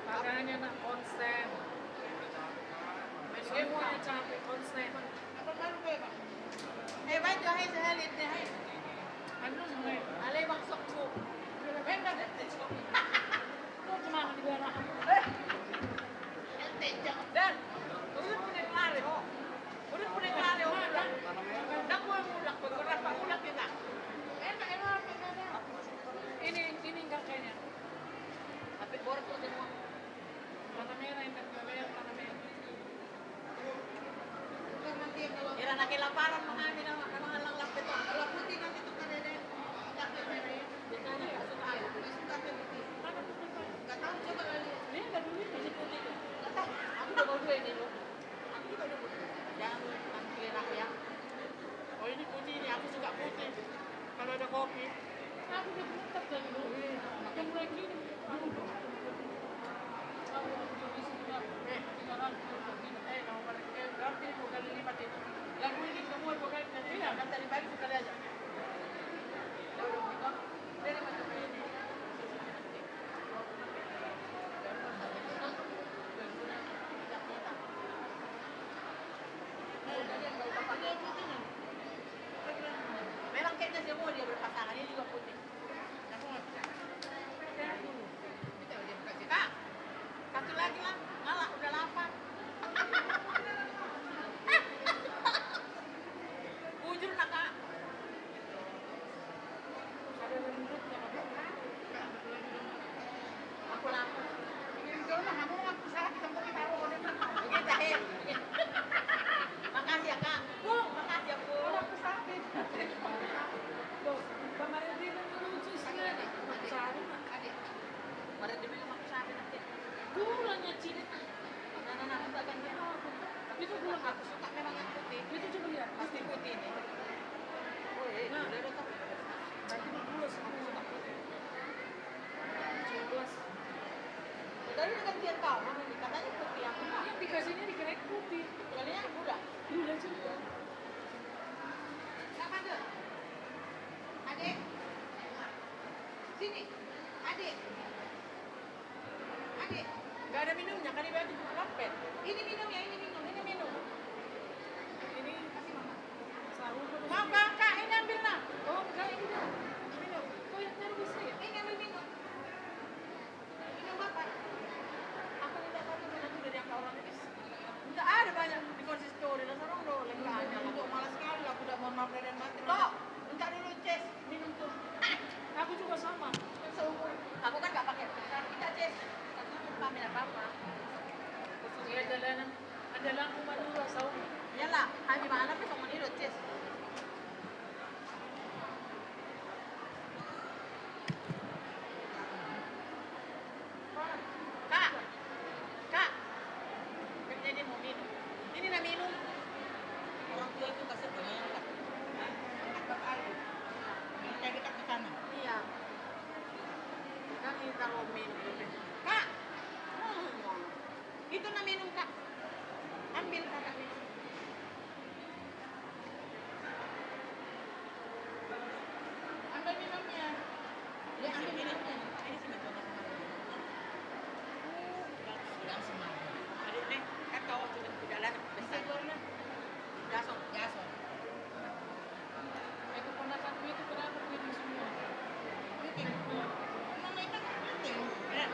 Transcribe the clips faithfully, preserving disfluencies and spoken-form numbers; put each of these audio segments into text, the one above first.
Makanya nak konsen. Semuanya capek konsen. Eh, baik lah, hai, saya lihat deh, hai. Anu, sebenarnya. Ale, maksudku. Benar. Lu kemana di daerah? Eh. Dan, urut punya lari, oh. Urut punya lari, oh, mulak. Dah, gua mulak, gua berapa mulak kita? Enak, enak, enak. Ini, ini enggak kayaknya. Tapi borot tuh semua. Warna merah, yang tadi merah, warna merah. Ira na kelaparan, mangami nama, nama halang lape to. Kalau putih nanti tuh kadede. Biasanya nggak suka air. Nggak suka air putih. Nggak tahu, coba kali. Ini nggak dulu ini. Ini putih tuh. Nggak tahu. Aku udah bawa dua ini, loh. Aku juga udah putih. Jangan, nanti kira ya. Oh, ini putih ini, aku suka putih. Kalau ada kopi. Aku udah mantap dari dulu. Makin mulai gini. Eh, eh, nomor, eh, berarti dua kali lipat itu. Lagu ini semua dua kali lipat. Iya, kan tadi pagi sekali aja. Ya udah, buka. Dari mana ini? Memang kayaknya semua dia berpasangan, ini juga putih. Kak, satu lagi lah, malah udah lapar. Bujur lah, Kak. Aku lapar. Makasih ya, Kak. Makasih ya, Bu. Mari dibilang aku sakit nanti. Kurangnya ciri. Nah, nah, nah, aku agak dia. Itu belum aku suka memang yang putih. Itu coba lihat. Pasti putih ini. Oh, eh, nah. Udah, udah, udah. Berarti dua belas, aku suka putih. Tujuh belas. Tadi udah gantian kau, mana ini? Katanya putih, aku mah. Yang dikasihnya dikira putih. Kalinya yang muda. Muda juga. Siapa tuh? Adik. Sini. Adik. Adik. Nggak ada minumnya, kan ibaratnya cuma lape. Ini minum ya, ini minum, ini minum. Ini kasih mama. Mau, Kak, ini ambil, nah. Oh, enggak, ini dah. Minum. Oh, yang tadi bisa ya? Ini ambil minum. Minum apa? Aku minta tadi minum dari angka orang, guys. Nggak ada banyak di konsistori, dasar orang do, lengkapnya. Kok malas sekali, aku udah mohon maaf dan batin. Kok, minta dulu, Ces. Minum tuh. Aku juga sama. Seumur. Aku kan nggak pakai besar. Kita, Ces. Kami nggak apa-apa. Iya, jalanan. Ada lampu Madura, saung. Iyalah, kami mana pe sama ni, Ces. Kak, Kak, ini dia mau minum. Ini na minum. Orang tua itu kasih punya yang tak. Hah? Angkat bapak lu. Yang kayak kita ke sana. Iya. Kan kita mau minum. Kak, hmm. Itu na minum, Kak. Ambil, Kak. Ambil minumnya. Ya, ambil minumnya. Ini sih betul. Bilang semua. Adik nih, kan kau sudah di dalam besar. Gaso, gaso. Itu ponakanku itu kenapa keriting semua? Keriting? Emang mereka kan keriting? Ya,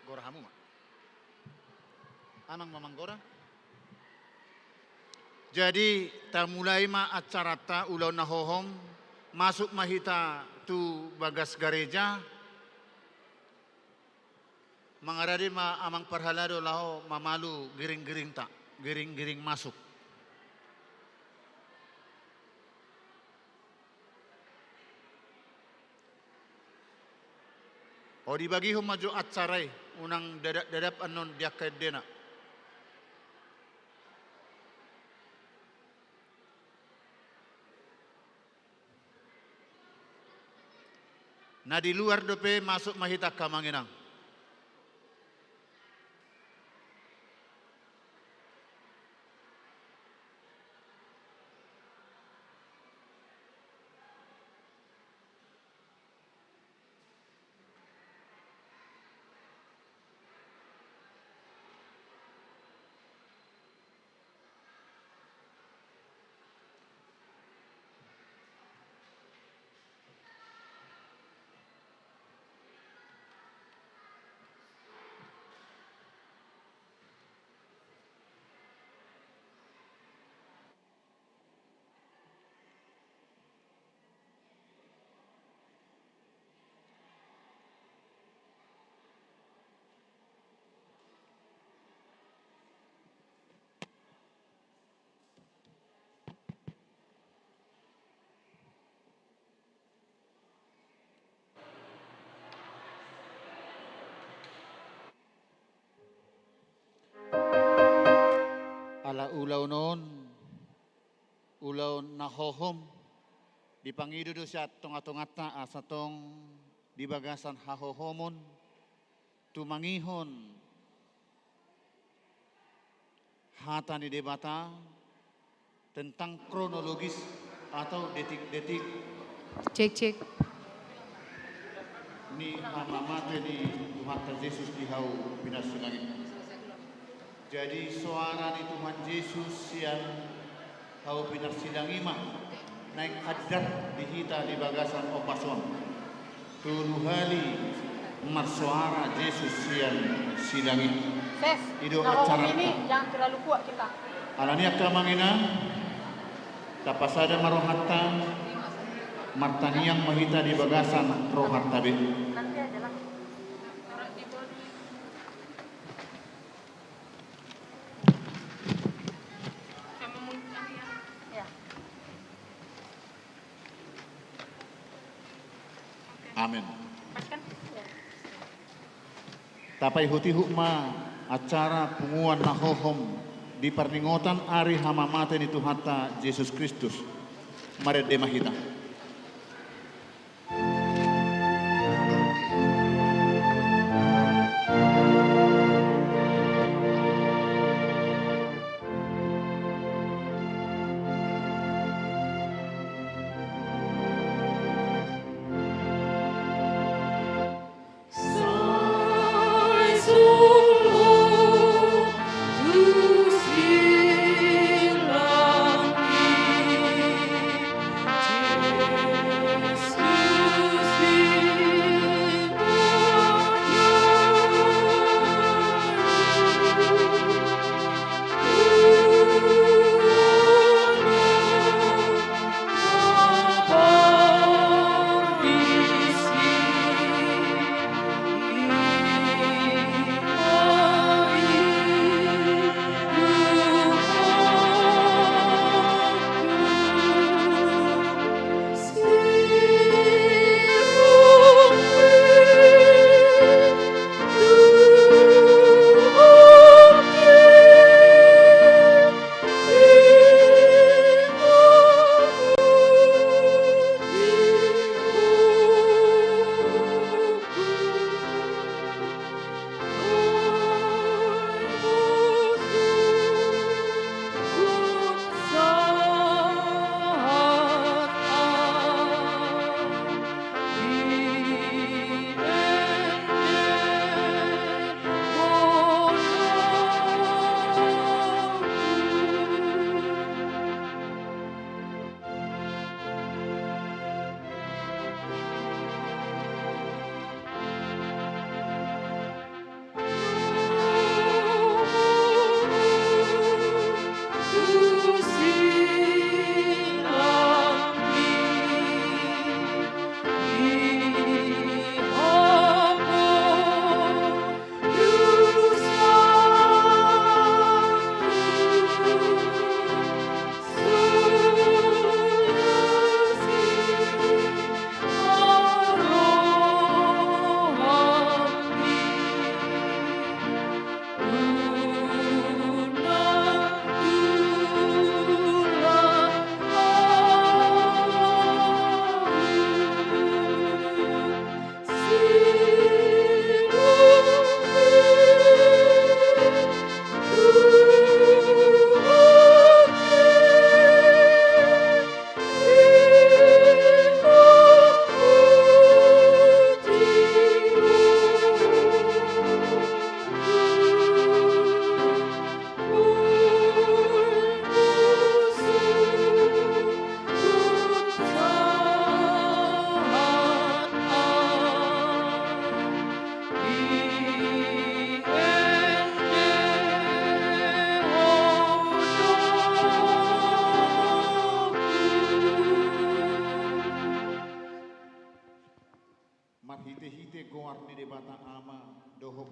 Manggora hamu ma. Amang ma manggora. Jadi, tamulai ma acaranta ulaon na hohom, masuk ma hita tu bagas gareja, mangarade ma amang parhalado laho mamalu giring-giringta, giring-giring masuk. O, dibagihon ma jo acara i, unang dadap-dadap annon di angka endena. Na di luar dope, masuk ma hita angka amang inang. Ala ulaon on, ulaon na hohom, dipangido do sian tonga-tonganta asa tong di bagasan hahohomon, tumangihon hata ni Debata tentang kronologis atau detik-detik Cek, cek. ni hamamate ni Tuhanta Jesus di hau pinarsilang i. Jadi, soara ni Tuhan Jesus sian hau pinarsilang i ma naeng andar di hita di bagasan ombas on. Tolu hali marsoara Jesus sian silang i. Ses, i do na hohom acaranta. Ini jangan terlalu kuat kita. Alani i angka amang inang, tapasada ma rohanta, martangiang ma hita di bagasan rohanta be. Nanti aja lah. Amen. Tapaihut-ihut ma acara punguan na hohom di parningotan ari hamamate ni Tuhanta Jesus Kristus. Marende ma hita.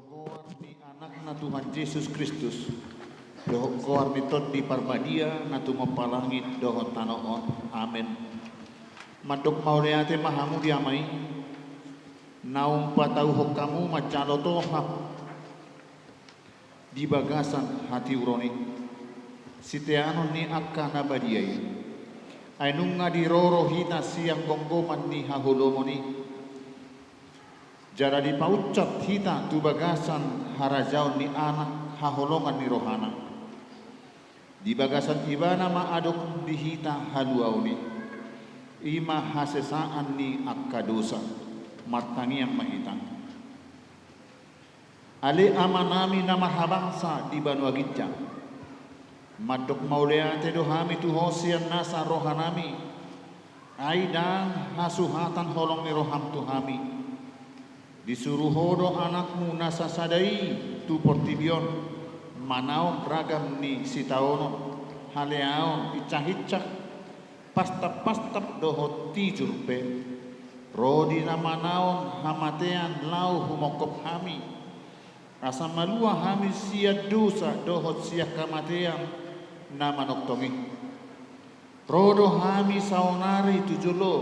Goar ni Anakna Tuhan Jesus Kristus, dohot goar ni Tondi Parbadia na tumompa langit dohot tano on. Amen. Mandok mauliate ma hamu di Ama i, naung patauhon hamu manjalo tohap di bagasan hatiuron i, siteanon ni angka na badia i. Ai nunga diroro hita sian gomgoman ni haholomon i. Jala dipaunsat hita tu bagasan harajaon ni Anak haholongan ni rohana. Di bagasan Ibana ma adong di hita haluaon i. I ma hasesaan ni angka dosa. Martangiang ma hita. Ale Amanami na marhabangsa di banua ginjang, mandok mauliate do hami tu Ho sian nasa rohanami. Ai ndang hasuhatan holong ni roham tu hami. Disuru Ho do Anakmu na sasada i tu portibi on, manaon ragam ni sitaonon, haleaon, insahinsah, pastap-pastap dohot tijur pe. Ro di na manaon hamatean laho humongkop hami, asa malua hami sian dosa dohot sian hamatean na manongtong i. Ro do hami saonari tu jolo,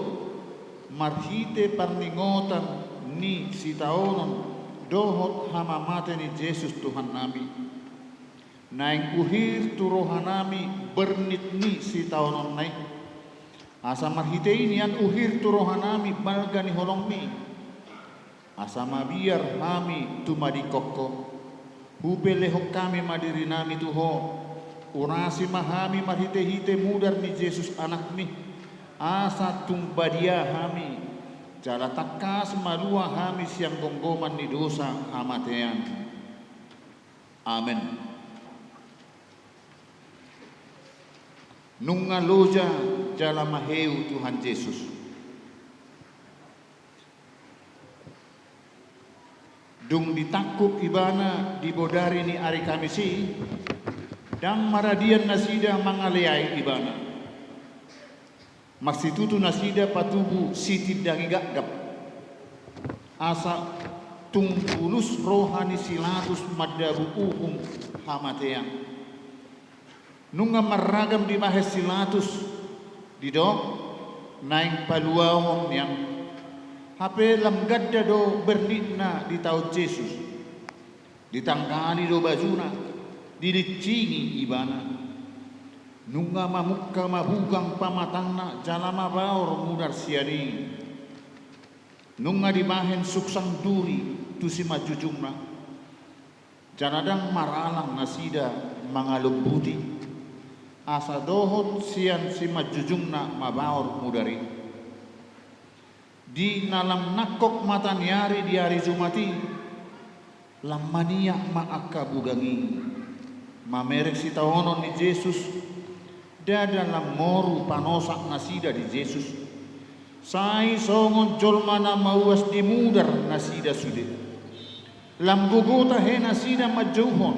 marhite parningotan ni sitaonon dohot hamamate ni Jesus Tuhannami. Naeng uhir tu rohanami bernit ni sitaononna i. Asa marhite i nian uhir tu rohanami balga ni holongmi. Asa mabiar hami tumadingkon Ho. Hupelehon hami ma dirinami tu Ho. Urasi ma hami marhite-hite mudar ni Jesus Anakmi. Asa tung badia hami. Jala tangkas malua hami sian gomgoman ni dosa hamatean. Amen. Nunga loja jala maheu Tuhan Jesus. Dung ditangkup Ibana di bodari ni ari Kamis i, ndang maradian nasida mangaleai Ibana. Marsitutu nasida patubu sitindangi gapgap. Asa tung bulus roha ni si Latus mandabu uhum hamatean. Nunga marragam dibahen si Latus, didok, naeng paluaon nian. Hape lam ganda do bernitna ditaon Jesus. Ditanggali do bajuna, dilinsingi Ibana. Nunga mamungka mabugang pamatangna jala mabaor mudar sian i. Nunga dibahen suksang duri tu simanjujungna. Jala ndang maralang nasida mangalombuti, asa dohot sian simanjujungna mabaor mudar i. Di na lam nangkok mata ni ari di ari Jumat i, lam maniak ma angka bugang i. Mamereng sitaonon ni Jesus, ndada lam moru panosak nasida di Jesus. Sai songon jolma na mauas di mudar nasida sude. Lam gogo tahe nasida manjouhon,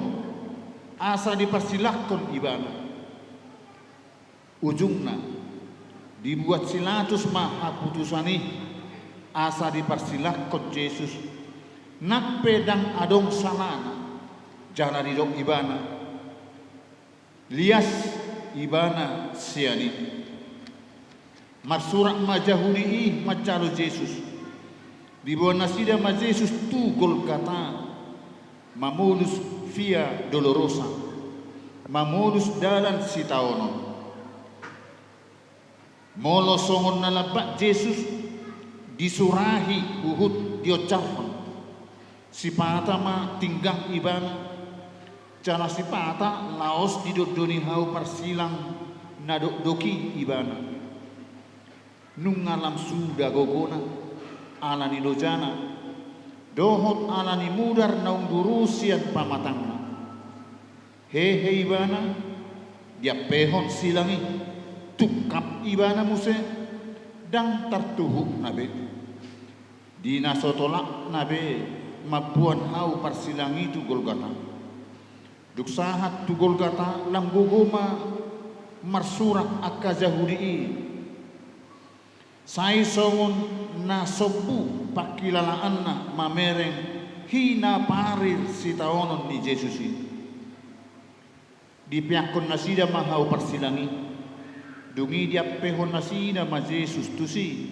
asa diparsilangkon Ibana. Ujungna, dibuat si Latus ma haputusan i, asa diparsilangkon Jesus, nang pe ndang adong salana, jala didok Ibana. Lias Ibana sian i. Marsurak ma Jahudi i manjalo Jesus. Diboan nasida ma Jesus tu Golgata, mamolus Via Dolorosa, mamolus dalan sitaonon. Molo songon na lambat Jesus, disurahi huhut dionjarhon. Sipata ma tinggang Ibana, jala sipata laos didondoni hau parsilang na dokdok i Ibana. Nunga lam suda gogona, ala ni lojana, dohot ala ni mudar naung durus sian pamatangna. Hehe Ibana, diampehon silang i, tungkap Ibana muse, ndang tartuhukna be. Di na so tolapna be mamboan hau parsilang i tu Golgata. Dung sahat tu Golgata, lam gogo ma marsurak angka Jahudi i. Sai songon na sombu pangkilalaanna mamereng Hinaparir sitaonon ni Jesus i. Dipeakkon nasida ma hau parsilang i. Dung i diampehon nasida ma Jesus tusi.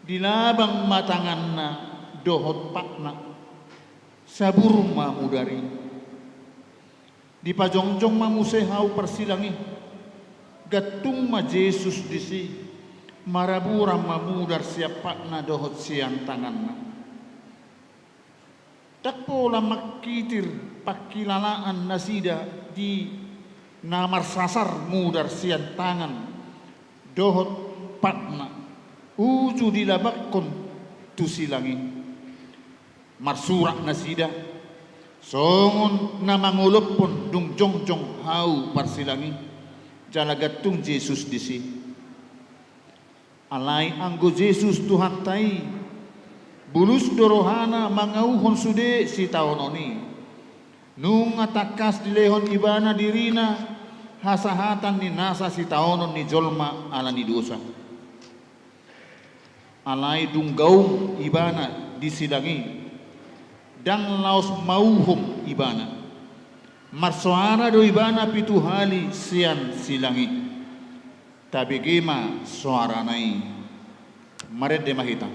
Dilabang ma tanganna dohot patna. Sabur ma mudar i. Dipajongjong ma muse hau parsilang i. Gantung ma Jesus disi. Maraburan ma mudar sian patna dohot sian tanganna. Ndang pola mangkitir pangkilalaan nasida di na marsasar mudar sian tangan dohot patna uju dilabangkon tu silang i. Marsurak nasida songon na mangolophon dung jongjong hau parsilang i, jala gantung Jesus disi. Alai anggo Jesus Tuhanta i, bulus do rohana mangauhon sude sitaonon i. Nunga tangkas dilehon ibana dirina hasahatan ni nasa sitaonon ni jolma ala ni dosa. Alai dung gaum ibana di silang i, ndang laos mauhom ibana. Marsoara do ibana pitu hali sian silang i. Tabege ma soarana i. Marende ma hita.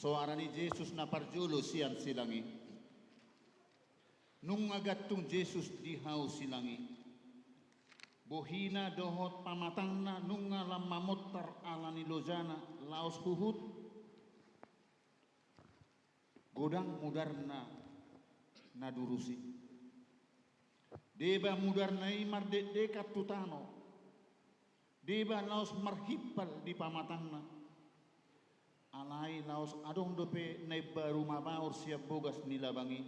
Soara ni Jesus na parjolo sian silang i. Nunga gantung Jesus di hau silang i. Bohina dohot pamatangna nunga lam mamontar ala ni lojana laos huhut godang mudarna na durus i. Deba mudarna i mardekdekan tu tano. Deba laos marhimpal di pamatangna. Alai laos adong dope na imbaru mabaor sian bogas ni labang i.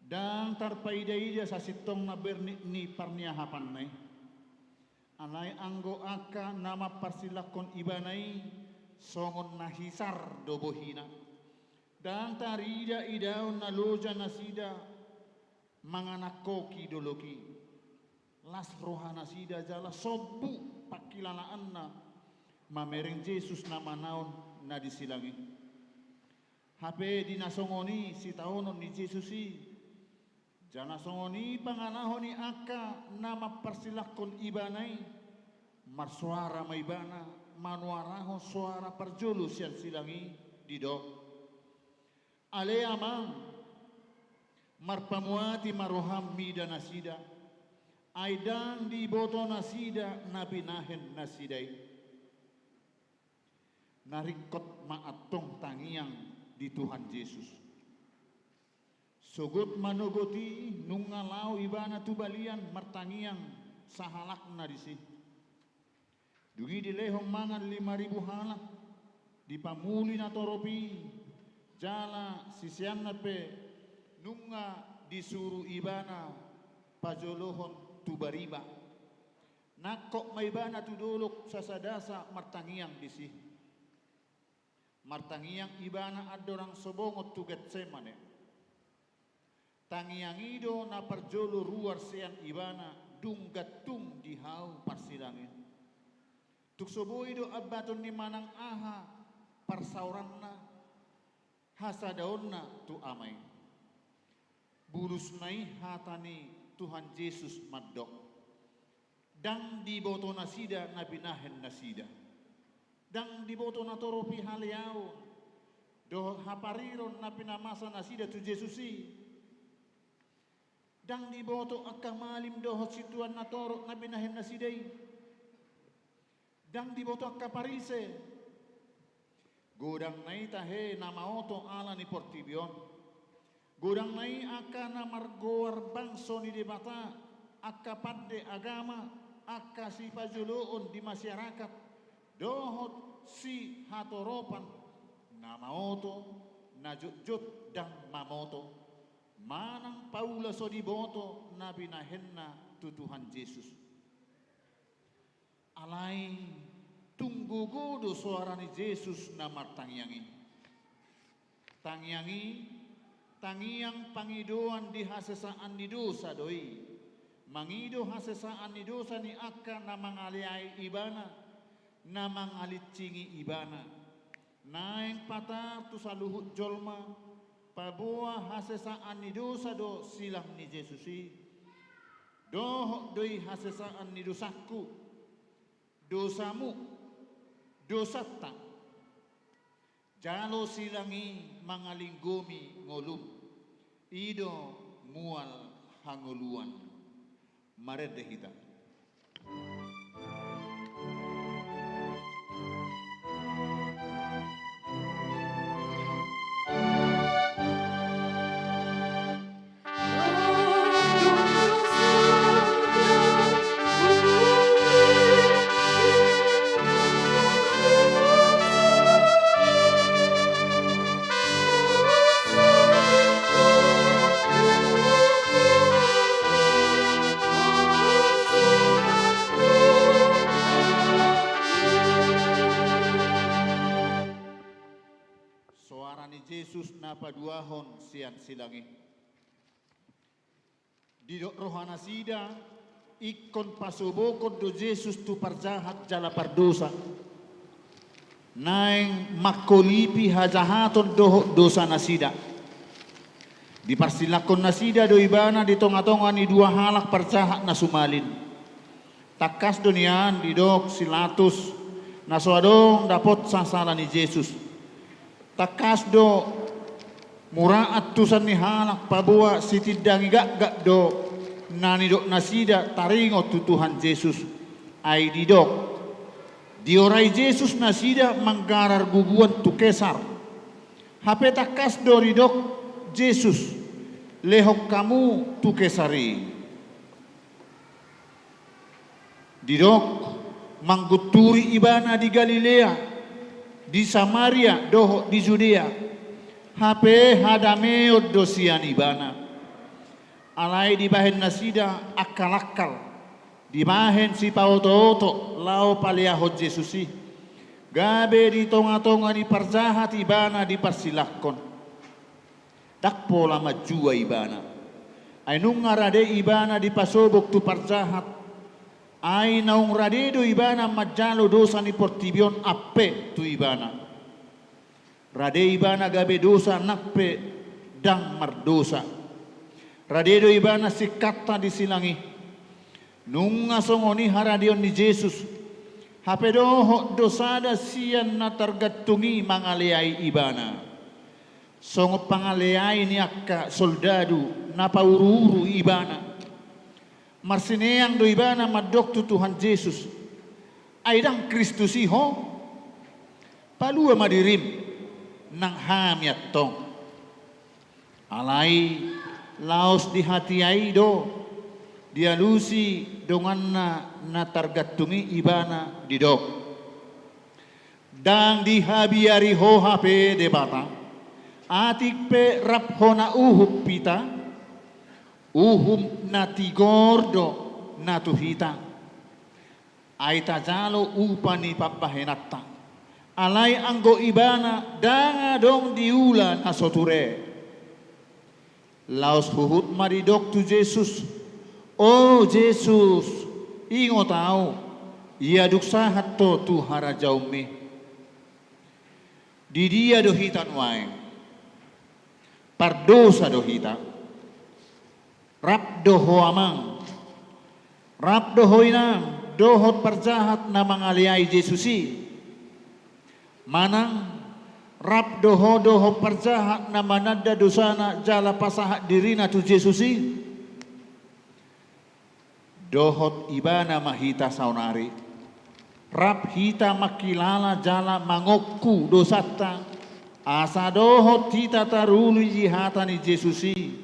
Ndang tarpaidaida sasintongna bernit ni parniahapanna i. Alai anggo angka na mamparsilangkon ibana i songon na hisar do bohina. Ndang tarida idaon na loja nasida manganangkoki dolok i. Las rohanasida jala sombu pangkilalaanna mamereng Jesus na manaon na di silang i. Hape di na songon i sitaonon ni Jesus i, jala songon i pangalaho ni angka na mamparsilangkon ibana i, marsoara ma ibana manuarahon soara parjolo sian silang i, didok: Ale Amang, marpamuati ma roham mida nasida, ai ndang diboto nasida na binahen nasida i. Na ringkot ma antong tangiang di Tuhan Jesus. Sogot manogot i nunga laho ibana tu balian martangiang sahalakna disi. Dung i dilehon mangan lima ribu halak, dipamuli natorop i, jala siseanna pe nunga disuru ibana pajolohon tu bariba. Nangkok ma ibana tu dolok sasadasa martangiang disi. Martangiang ibana andorang so bongot tu Getsemane. Tangiang i do na parjolo ruar sian ibana dung gantung di hau parsilang i. Tung so boi do ambaton ni manang aha parsaoranna, hasadaonna tu Ama i. Bulusna i hata ni Tuhan Jesus mandok: Ndang diboto nasida na binahen nasida. Ndang diboto natorop i haleaon. dohot hapariron na pinamasa nasida tu Jesus i. Ndang diboto angka malim dohot situan na torop na binahen nasida i. Ndang diboto angka Parise. Godangna i tahe na maoto ala ni portibi on. Godangna i angka na margoar bangso ni Debata, angka pande agama, angka sipajoloon di masyarakat, dohot sihatoropan, na maoto, na jotjot ndang mamoto, manang paula so diboto na binahenna tu Tuhan Jesus. Alai tung gogo do soara ni Jesus na martangiang i. Tangiang i, tangiang pangidoan di hasesaan ni dosa do i. Mangido hasesaan ni dosa ni angka na mangaleai ibana, na mangalincingi ibana. Naeng patar tu saluhut jolma, paboa hasesaan ni dosa do silang ni Jesus i. Dohot do i hasesaan ni dosangku, dosamu, dosanta. Jalo silang i mangalinggomi ngolum. I do mual hangoluan. Marende hita. Soara ni Jesus na paduahon sian silang i. Didok rohanasida, ingkon pasobokon do Jesus tu parjahat jala pardosa. Naeng mangkolipi hajahaton dohot dosanasida. Diparsilangkon nasida do ibana di tongatonga ni dua halak parjahat na sumalin. Tangkas do nian didok si Latus, na so adong dapotsa sala ni Jesus. Tangkas do mura antusan ni halak paboa sitindangi gatgat do na nidok nasida taringot tu Tuhan Jesus. Ai didok, diorai Jesus nasida manggarar guguan tu Kesar. Hape tangkas do didok Jesus, lehon hamu tu Kesar i. Didok, manggunturi ibana di Galilea, di Samaria dohot di Judea. Hape hadameon do sian ibana. Alai dibahen nasida angkalakkal, dibahen sipaotooto laho paleahon Jesus i. Gabe di tongatonga ni parjahat ibana diparsilangkon. Ndang pola manjua ibana. Ai nunga rade ibana dipasobok tu parjahat. Ai naung rade do ibana manjalo dosa ni portibi on ampe tu ibana. Rade ibana gabe dosa nang pe ndang mardosa. Rade do ibana singkatta di silang i. Nunga songon i haradeon ni Jesus. Hape dohot do sada sian na targantung i mangaleai ibana. Songon pangaleai ni angka soldadu na pauruuru ibana. Marsineang do ibana mandok tu Tuhan Jesus, ai ndang Kristus i ho? Palua ma dirim, nang hami antong. Alai laos di hatiha i do dialusi donganna na targantung i ibana didok, ndang dihabiari ho hape Debata, atik pe rap hona uhum hita, uhum na tigor do na tu hita. Ai tajalo upa ni pambahenanta. Alai anggo ibana ndang adong diula na so ture. Laos huhut ma didok tu Jesus, o Jesus, ingot ahu, ia dung sahat ho tu harajaonmi. Di dia do hita nuaeng? Pardosa do hita. Rap do ho amang, rap do ho inang, dohot parjahat na mangaleai Jesus i. Manang Rap do ho dohot parjahat na mananda dosana jala pasahat dirina tu Jesus i. Dohot ibana ma hita saonari. Rap hita mangkilala jala mangongku dosanta, asa dohot hita taruli di hata ni Jesus i,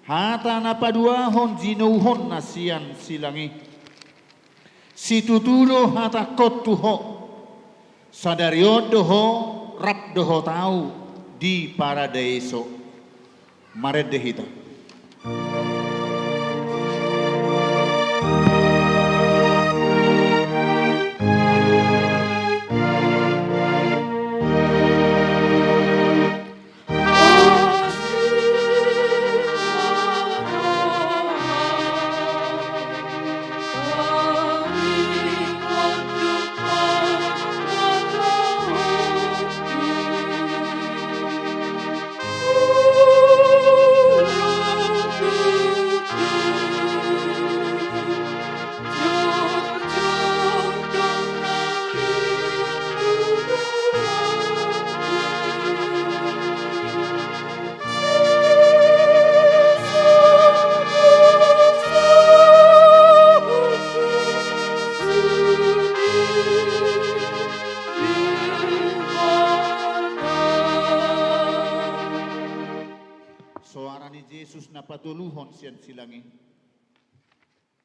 hata na paduahon jinouhonna sian silang i. Situtu do hatangkon tu ho, sadari on do ho rap dohot ahu di paradaiso. Marende hita. Soara ni Jesus na patoluhon sian silang i.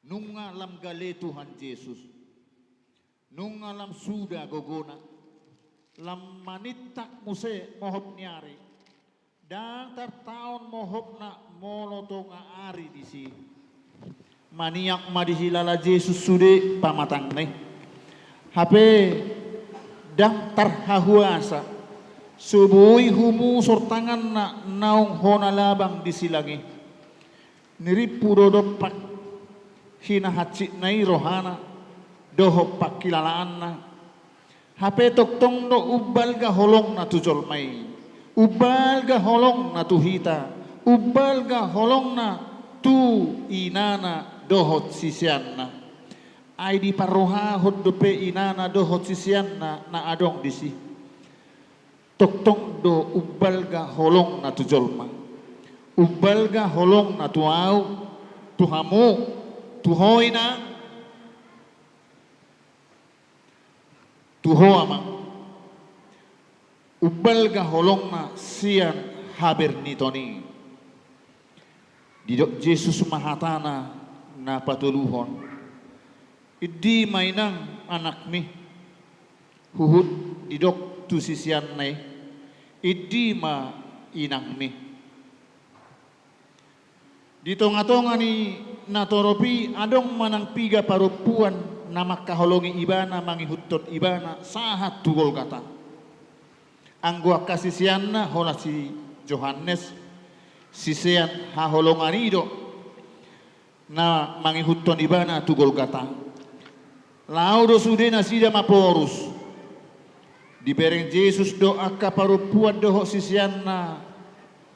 Nunga lam gale Tuhan Jesus. Nunga lam suda gogona. Lam manintak muse mohop ni ari. Ndang tartaon mohopna molo tonga ari disi. Maniak ma disi lala Jesus sude pamatangna i. Hape ndang tarhahuasa. So boi humusor tanganna naung hona labang di silang i. Nirimpu do dompak hinahansitna i rohana dohot pangkilalaanna. Hape tongtong do umbalga holongna tu jolma i, umbalga holongna tu hita, umbalga holongna tu inana dohot siseanna. Ai diparrohahon dope inana dohot siseanna na adong disi. Tongtong do umbalga holongna tu jolma. Umbalga holongna tu ahu, tu hamu, tu ho ina, tu ho amang. Umbalga holongna sian haberniton i. Didok Jesus ma hatana na patoluhon. Indi ma inang anakmi. Huhut didok tu siseanna i. Indi ma inangmi. Di tongatonga ni natorop i adong manang piga parompuan na mangkaholongi ibana mangihuthon ibana sahat tu Golgata. Anggo angka siseanna holan si Johannes, sisean haholongan i do na mangihuthon ibana tu Golgata. Laho do sude nasida maporus. Dibereng Jesus do angka parompuan dohot siseanna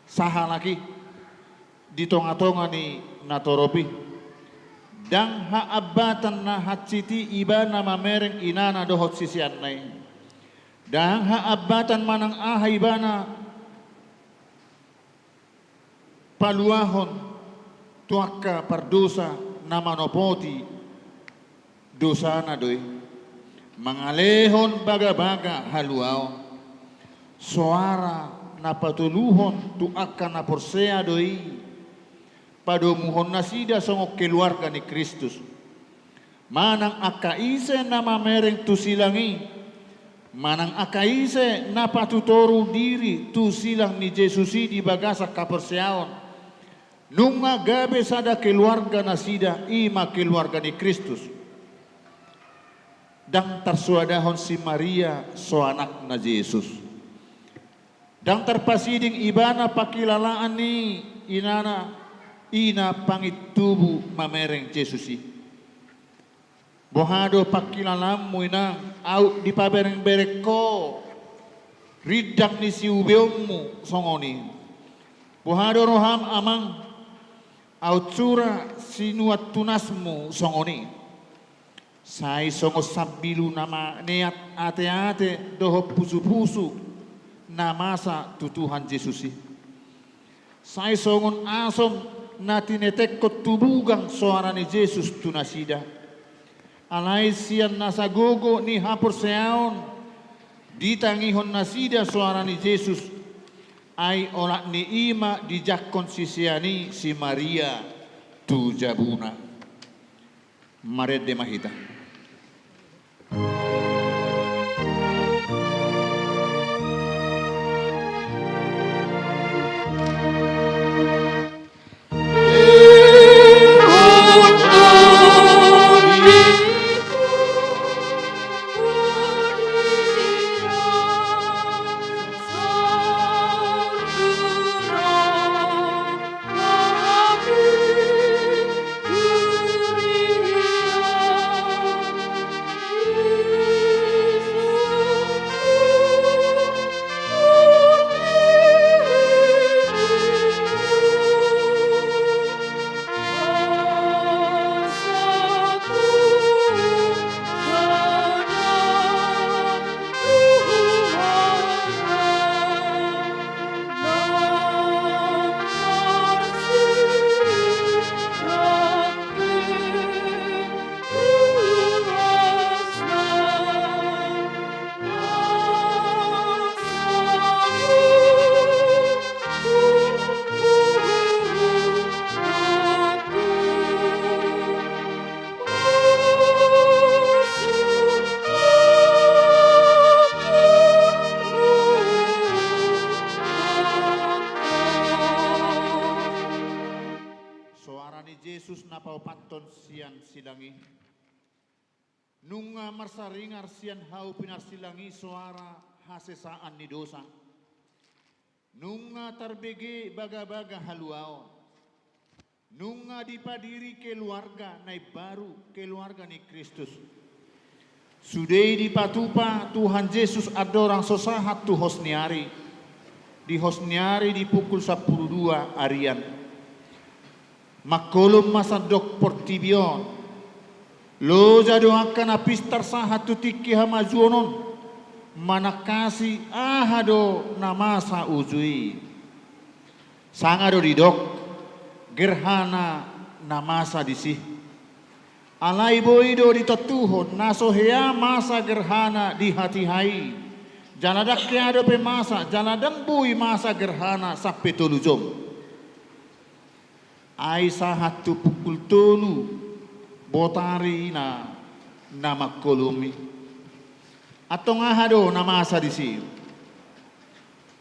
sahalak i di tongatonga ni natorop i. Ndang haambatan na hansit i ibana mamereng inana dohot siseanna i. Ndang haambatan manang aha ibana paluahon tu angka pardosa na manopoti dosana do i. Mangalehon bagabaga haluaon. Soara na patoluhon tu angka na porsea do i. Padomuhon nasida songon keluarga ni Kristus. Manang angka ise na mamereng tu silang i, manang angka ise na patutoru diri tu silang ni Jesus i di bagasan haporseaon, nunga gabe sada keluarga nasida, i ma keluarga ni Kristus. Ndang tarsoadahon si Maria so anakna Jesus. Ndang tarpasiding ibana pangkilalaan ni inana, i na pangintubu mamereng Jesus i. Boha do pangkilalaanmu inang, aut dipaberengbereng ho rindang ni siubeonmu songon i? Boha do roham amang, aut sura sinuan tunasmu songon i? Sai songon sambilu na maneat ateate dohot pusupusu na masa tu Tuhan Jesus i. Sai songon asom na tinetekkon tu bugang soara ni Jesus tu nasida. Alai sian nasa gogo ni haporseaon ditangihon nasida soara ni Jesus, ai olat ni i ma dijangkon sisean i si Maria tu jabuna. Marende ma hita. Soara ni Jesus na paopathon sian silang i. Nunga marsaringar sian hau pinarsilang i soara hasesaan ni dosa. Nunga tarbege bagabaga haluaon. Nunga dipadiri keluarga na imbaru, keluarga ni Kristus. Sude i dipatupa Tuhan Jesus andorang so sahat tu hos ni ari. Di hos ni ari di pukul sampulu dua arian. Mangkolom ma sandok portibi on. Loja do angka na pistar sahat tu tingki hamajuon on, manangkasi aha do na masa uju i. Sanga do didok, gerhana na masa disi. Alai boi do ditontuhon, na so hea masa gerhana di hatiha i. Jala ndang hea dope masa, jala ndang boi masa gerhana sampe tolu jom. Ai sahat tu pukul tolu botari na, na mangkolom i. Antong aha do na masa disi?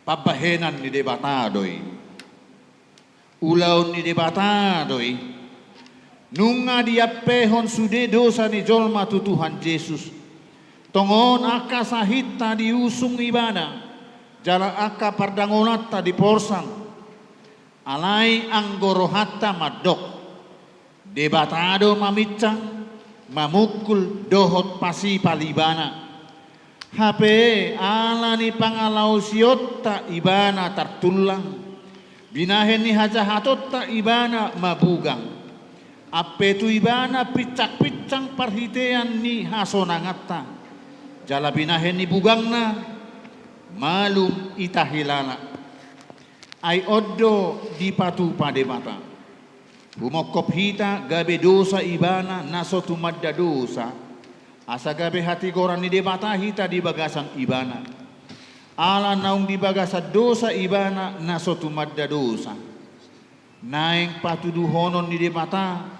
Pambahenan ni Debata do i. Ulaon ni Debata do i. Nunga diampehon sude dosa ni jolma tu Tuhan Jesus. Tongon angka sahitta diusung ibana, jala angka pardangonanta diporsan. Alai anggo rohanta mandok, Debata do maminsang, mamungkul dohot pasipal ibana. Hape ala ni pangalaosionta ibana tartullang, binahen ni hajahatonta ibana mabugang. Ampe tu ibana pinsangpinsang parhitean ni hasonanganta. Jala binahen ni bugangna, malum ita hilala. Ai on do dipatupa Debata. Humongkop hita gabe dosa ibana na so tumanda dosa. Asa gabe hatigoran ni Debata hita di bagasan ibana. Ala naung di bagasan dosa ibana na so tumanda dosa. Naeng patuduhonon ni Debata,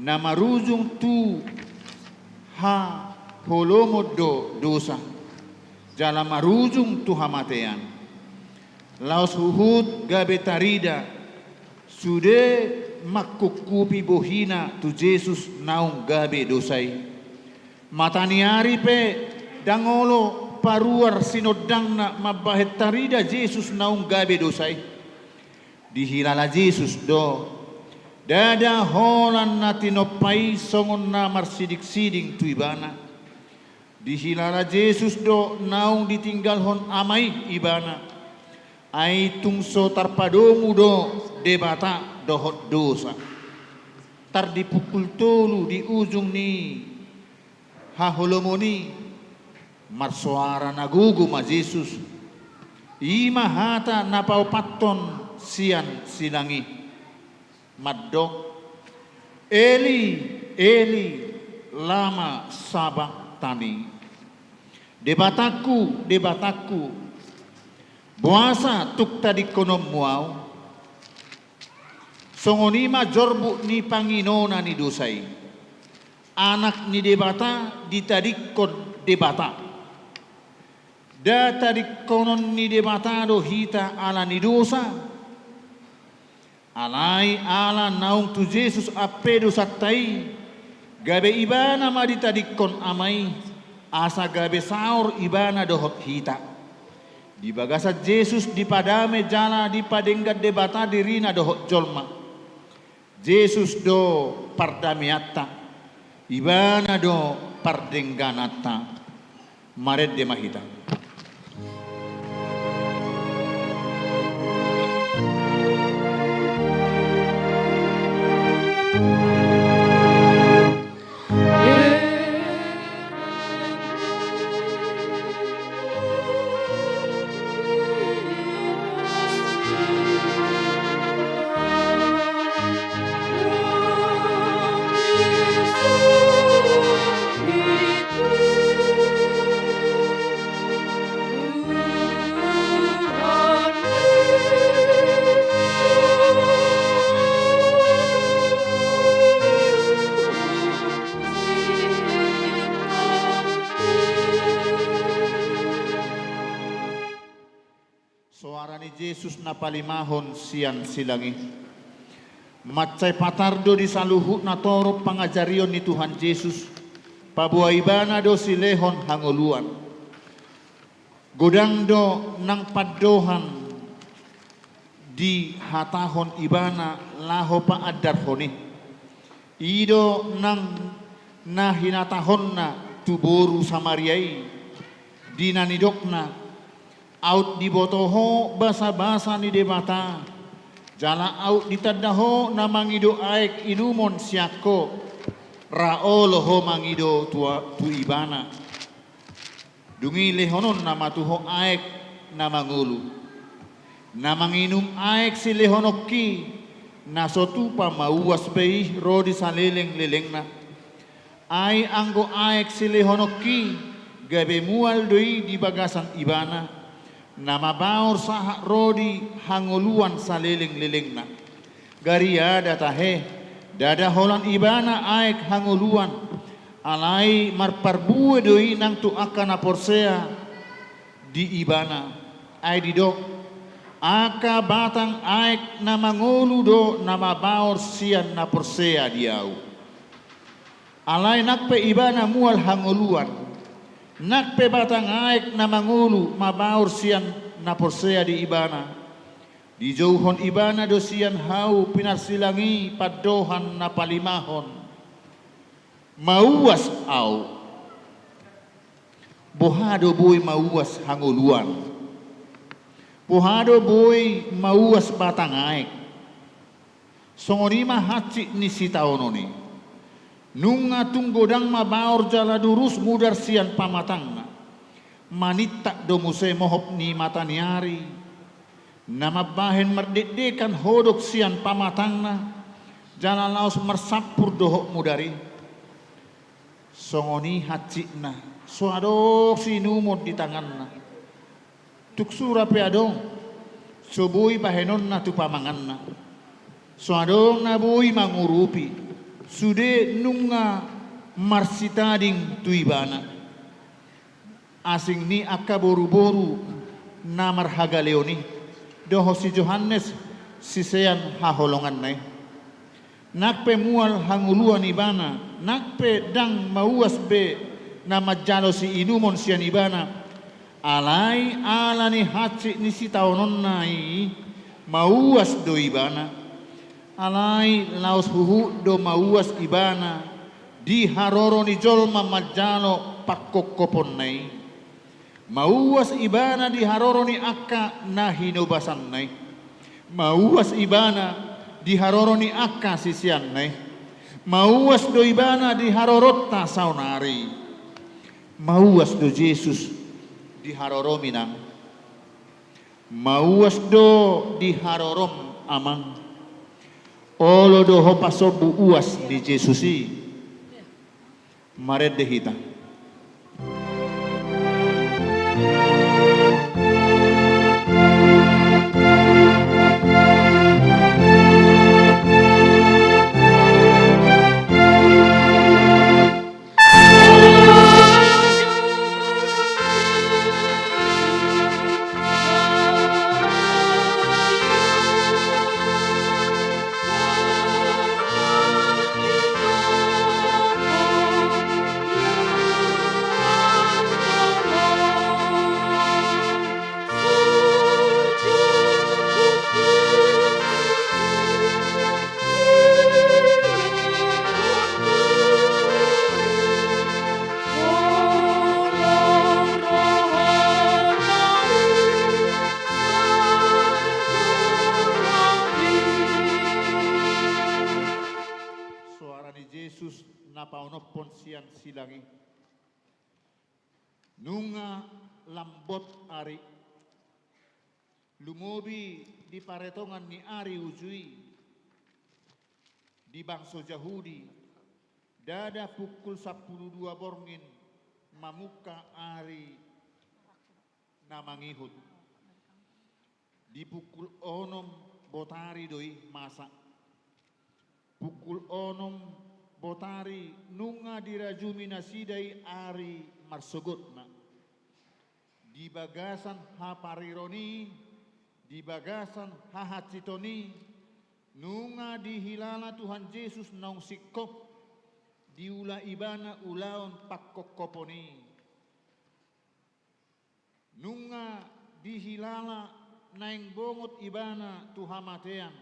na marujung tu haholomon do dosa, jala marujung tu hamatean. Laos huhut gabe tarida, sude mangkungkupi bohina tu Jesus naung gabe dosa i. Mata ni ari pe, ndang olo paruar sinondangna mambahen tarida Jesus naung gabe dosa i. Dihilala Jesus do, ndada holan na tinompa i songon na marsidingsiding tu ibana. Dihilala Jesus do naung ditinggalhon Ama i ibana. Ai tung so tarpadomu do Debata dohot dosa. Tar di pukul tolu di ujung ni haholomon i, marsoara na gogo ma Jesus. I ma hata na paopathon sian silang i, mandok: Eli, Eli, lama sabaktani? Debatangku, Debatangku, boasa tung tadingkononmu ahu? Songon i ma jorbut ni panginona ni dosa i. Anak ni Debata ditadingkon Debata. Nda tadingkonon ni Debata do hita ala ni dosa? Alai ala naung tu Jesus ampe dosanta i, gabe Ibana ma ditadingkon Ama i, asa gabe saor Ibana dohot hita. Di bagasan Jesus dipadame jala dipadenggan Debata dirina dohot jolma. Jesus do pardameanta, Ibana do pardenggananta. Marende ma hita. Soara ni Jesus na palimahon sian silang i. Mansai patar do di saluhut na torop pangajarion ni Tuhan Jesus, paboa Ibana do silehon hangoluan. Godang do nang pandohan dihatahon Ibana laho paandarhon i. I do nang na hinatahonna tu boru Samaria i, di na nidokna: Aut diboto ho basabasa ni Debata, jala aut ditanda ho na mangido aek inumon sian ho, ra olo ho mangido tu, tu ibana. Dung i lehononna ma tu ho aek na mangolu. Na manginum aek silehononki, na so tupa mauas be i ro di salelenglelengna. Ai anggo aek silehononki, gabe mual do i di bagasan ibana, na mabaor sahat ro di hangoluan salelenglelengna. Gariada tahe, ndada holan ibana aek hangoluan, alai marparbue do i nang tu angka na porsea di ibana. Ai didok: Angka batang aek na mangolu do na mabaor sian na porsea di ahu. Alai nang pe ibana mual hangoluan, nang pe batang aek na mangolu mabaor sian na porsea di ibana, dijouhon ibana do sian hau pinarsilang i pandohan na palimahon: Mauas ahu. Boha do boi mauas hangoluan? Boha do boi mauas batang aek? Songon i ma hansit ni sitaonon i. Nunga tung godang mabaor jala durus mudar sian pamatangna, manintak do muse mohop ni mata ni ari, na mambahen mardekdekan hodok sian pamatangna, jala laos marsampur dohot mudar i. Songon i hansitna, so adong siinumon di tanganna. Tung sura pe adong, so boi bahenonna tu pamanganna. So adong na boi mangurupi, sude nunga marsitading tu ibana. Asing ni angka boruboru na marhagaleon i, dohot si Johannes sisean haholonganna i. Nang pe mual hangoluan ibana, nang pe ndang mauas be na manjalo siinumon sian ibana, alai ala ni hansit ni sitaononna i, mauas do ibana. Alai laos huhut do mauas ibana di haroro ni jolma manjalo pangkophoponna i. Mauas ibana di haroro ni angka na hinobasanna i. Mauas ibana di haroro ni angka siseanna i. Mauas do ibana di haroronta saonari. Mauas do Jesus di haroromi nang. Mauas do di harorom, Amang. Olo do ho pasombu uas ni Jesus i. Marende hita. Soara ni Jesus na paonomhon sian silang i. Nunga lambot ari, lumobi di paretongan ni ari uju i, di bangso Jahudi, ndada pukul sampulu dua borngin mamungka ari na mangihut. Di pukul onom botari do i masa. Pukul onom botari nunga dirajumi nasida i ari marsogotna. Di bagasan hapariron i, di bagasan hahansiton i, nunga dihilala Tuhan Jesus naung singkop diula ibana ulaon pangkophopon i. Nunga dihilala naeng bongot ibana tu hamatean,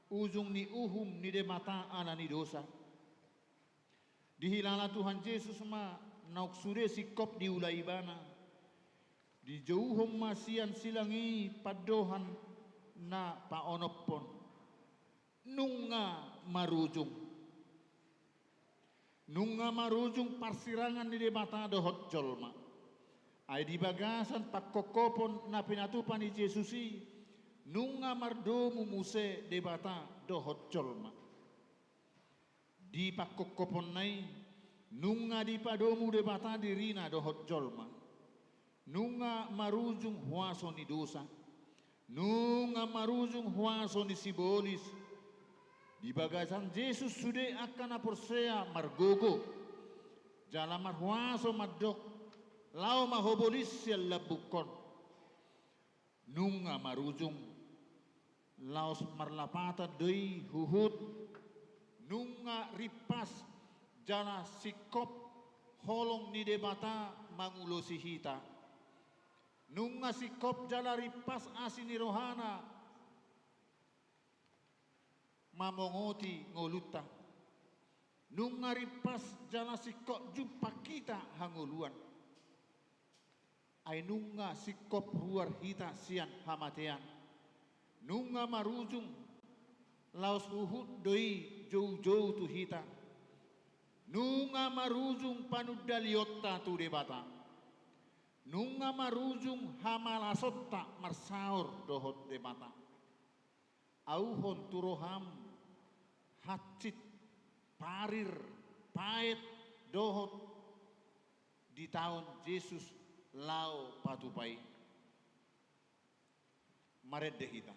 ujung ni uhum ni Debata ala ni dosa. Dihilala Tuhan Jesus ma naung sude singkop diula ibana. Dijouhon ma sian silang i pandohan na paonomhon. Nunga marujung. Nunga marujung parsirangan ni Debata dohot jolma. Ai di bagasan pangkophopon na pinatupa ni Jesus i, nunga mardomu muse Debata dohot jolma. Di pangkophoponna i, nunga dipadomu Debata dirina dohot jolma. Nunga marujung huaso ni dosa. Nunga marujung huaso ni sibolis. Di bagasan Jesus sude angka na porsea margogo. Jala marhuaso mandok, laho ma ho bolis sian lambungkon. Nunga marujung. Laos marlapatan do i huhut, nunga rimpas jala singkop holong ni Debata mangulosi hita. Nunga singkop jala rimpas asi ni rohana mamongoti ngolunta. Nunga rimpas jala singkop jumpang hita hangoluan. Ai nunga singkop ruar hita sian hamatean. Nunga marujung laos huhut do i joujou tu hita. Nunga marujung panundalionta tu Debata. Nunga marujung hamalasonta marsaor dohot Debata. Auhon tu roham hansit, parir, paet dohot di taon Jesus laho patupa i. Marende hita.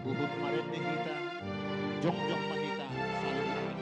Huhut marende hita, jongjong ma hita saluhutna.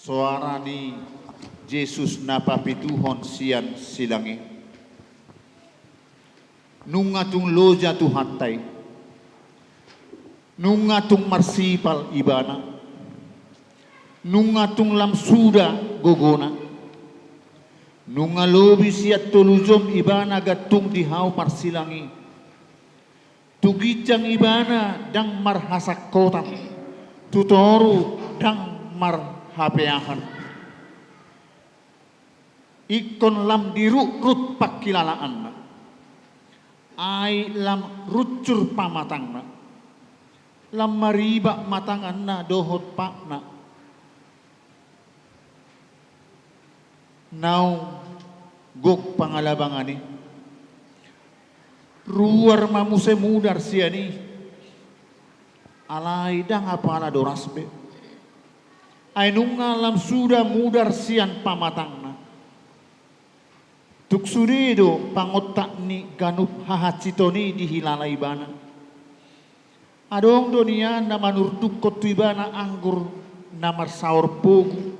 Soara ni Jesus na papituhon sian silang i. Nunga tung loja Tuhanta i. Nunga tung marsipal ibana. Nunga tung lam suda gogona. Nunga lobi sian tolu jom ibana gantung di hau marsilang i. Tu ginjang ibana ndang marhasangkotan, tu toru ndang marhapeahan. Ingkon lam dirutrut pangkilalaanna, ai lam runcur pamatangna, lam maribak ma tanganna dohot patna. Naung gok pangalabangan i, ruar ma muse mudar sian i. Alai ndang apala doras be, ai nunga lam suda mudar sian pamatangna. Tung sude do pangontak ni ganup hahansiton i dihilala ibana. Adong do nian na manurdukkon tu ibana anggur na marsaor pogu,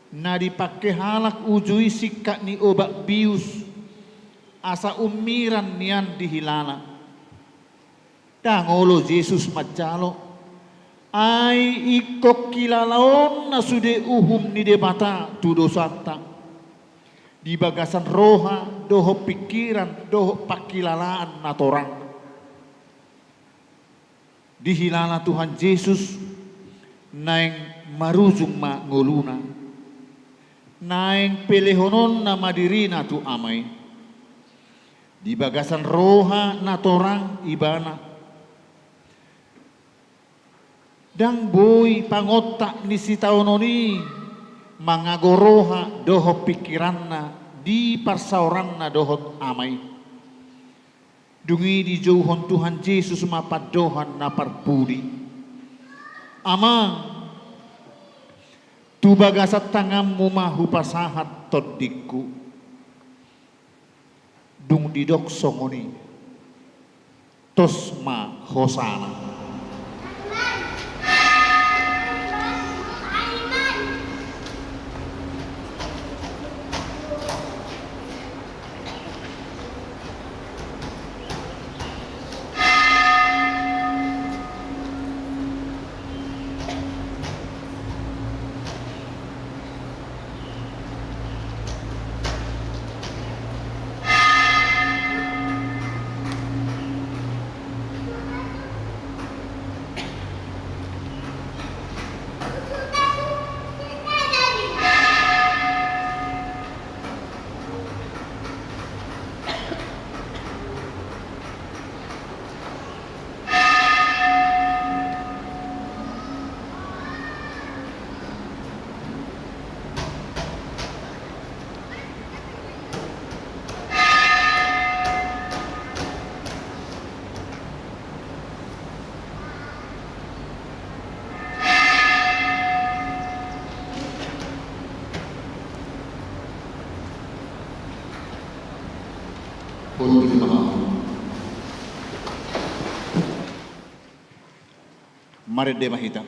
na dipangke halak uju i singkat ni obat bius, asa ummiran nian dihilala. Ndang olo Jesus manjalo, ai ingkon hilalaonna sude uhum ni Debata tu dosanta, di bagasan roha dohot pingkiran dohot pangkilalaan na torang. Dihilala Tuhan Jesus, naeng marujung ma ngoluna, naeng pelehononna ma dirina tu Ama i. Di bagasan roha na torang ibana. Ndang boi pangontak ni sitaonon i mangago roha dohot pingkiranna di parsaoranna dohot Ama i. Dung i dijouhon Tuhan Jesus ma pandohan na parpudi: Amang, tu bagasan tanganmu ma hupasahat tondingku. Dung didok songon i, tos ma hosana. Marende ma hita.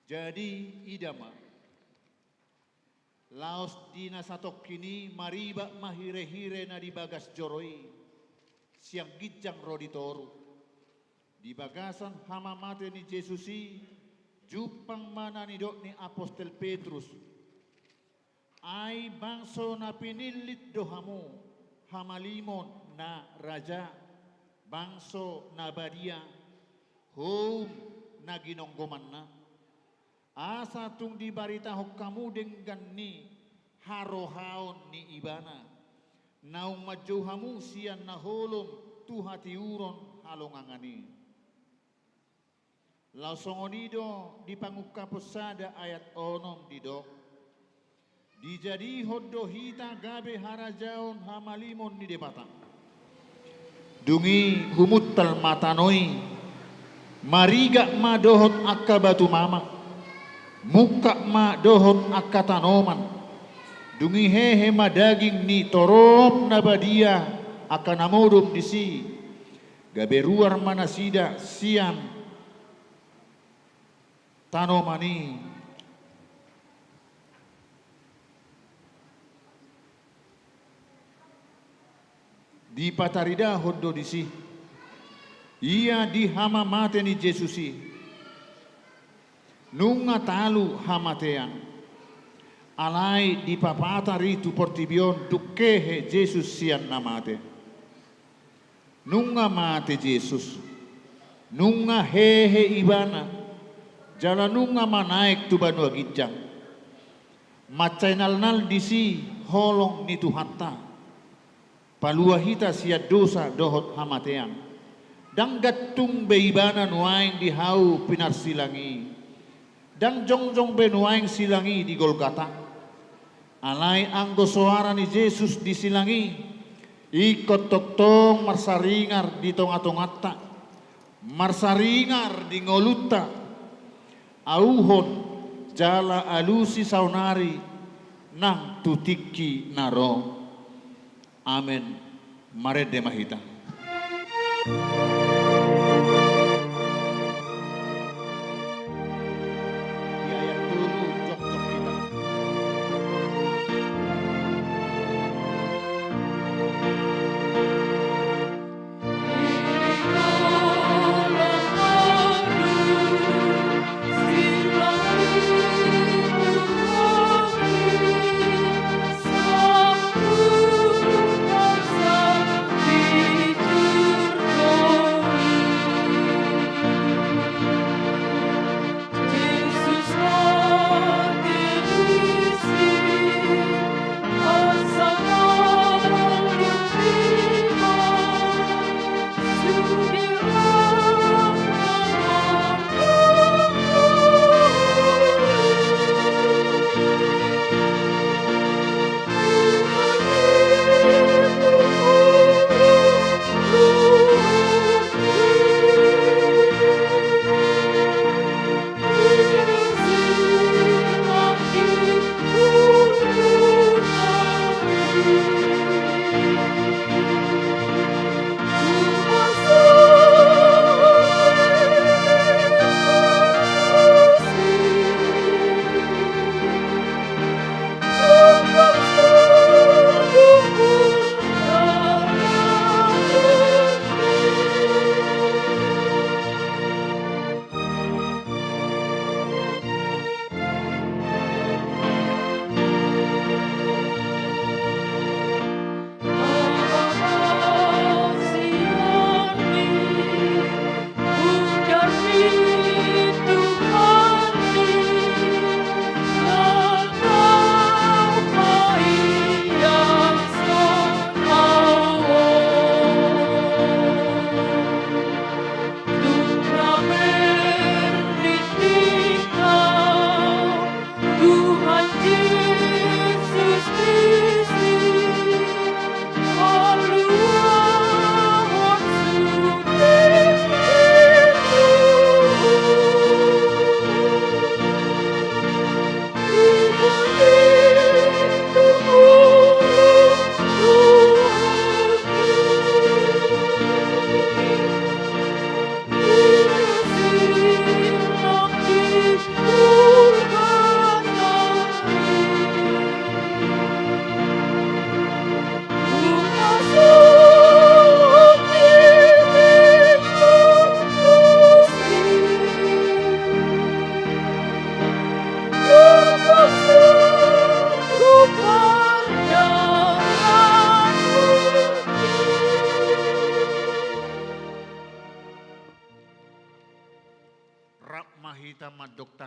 Jadi ida ma, laos di na satongkin i maribak ma hirehire na di bagas joro i, sian ginjang ro di toru. Di bagasan hamamate ni Jesus i, jumpang ma na nidok ni apostel Petrus. Ai bangso na pinillit do hamu, hamalimon na raja, bangso na badia, houm na ginonggomanna. Asa tung dibaritahon hamu denggan ni harohaon ni Ibana, naung manjou hamu sian na holom tu hatiuron halongangan i. Laos songon i do di Pangungkapon sada ayat onom didok, dijadihon do hita gabe harajaon hamalimon ni Debata. Dung i humuntal ma tano i, marigak ma dohot angka batu mama, mungkap ma dohot angka tanoman. Dung i hehe ma daging ni torop na badia angka na modom disi, gabe ruar ma nasida sian tanoman i. Dipataridahon do disi, ia di hamamate ni Jesus i, nunga talu hamatean. Alai dipapatar i tu portibi on dung hehe Jesus sian na mate. Nunga mate Jesus, nunga hehe Ibana, jala nunga manaek tu banua ginjang. Mansai nalnal disi holong ni Tuhanta, palua hita sian dosa dohot hamatean. Ndang gantung be Ibana nuaeng di hau pinarsilang i. Ndang jongjong be nuaeng silang i di Golgata. Alai anggo soara ni Jesus di silang i, ingkon tongtong marsaringar di tongatonganta, marsaringar di ngolunta. Auhon jala alusi saonari nang tu tingki na ro. Amen. Marende ma hita. Di ayat tolu, jongjong hita.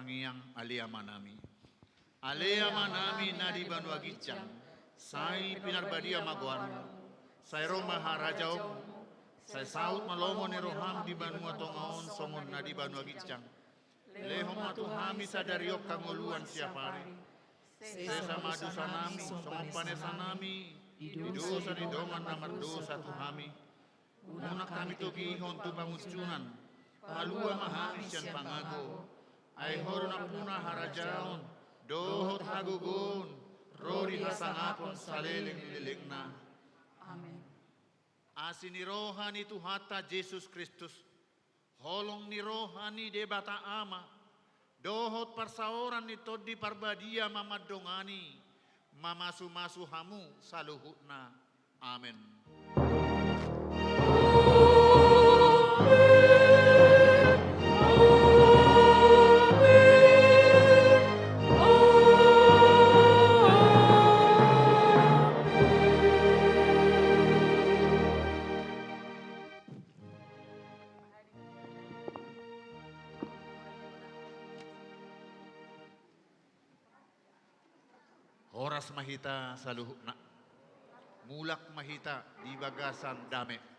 Tangiang Ale Amanami. Ale Amanami na di banua ginjang, sai pinarbadia ma goarMu, sai ro ma harajaonMu, sai saut ma lomo ni rohaM di banua tonga on songon na di banua ginjang. Lehon ma tu hami sadari on hangoluan siapari. Sesa ma dosanami songon panesanami di dosa ni dongan na mardosa tu hami. Unang hami togihon tu pangunjunan, palua ma hami sian pangago. Ai Ho do nampuna harajaon dohot hagogoon ro di hasangapon saleleng ni lelengna. Amen. Asi ni roha ni Tuhanta Jesus Kristus, holong ni roha ni Debata Ama, dohot parsaoran ni Tondi Parbadia mamandongani, mamasumasu hamu saluhutna. Amen. Horas ma hita saluhutna. Mulak ma hita di bagasan dame.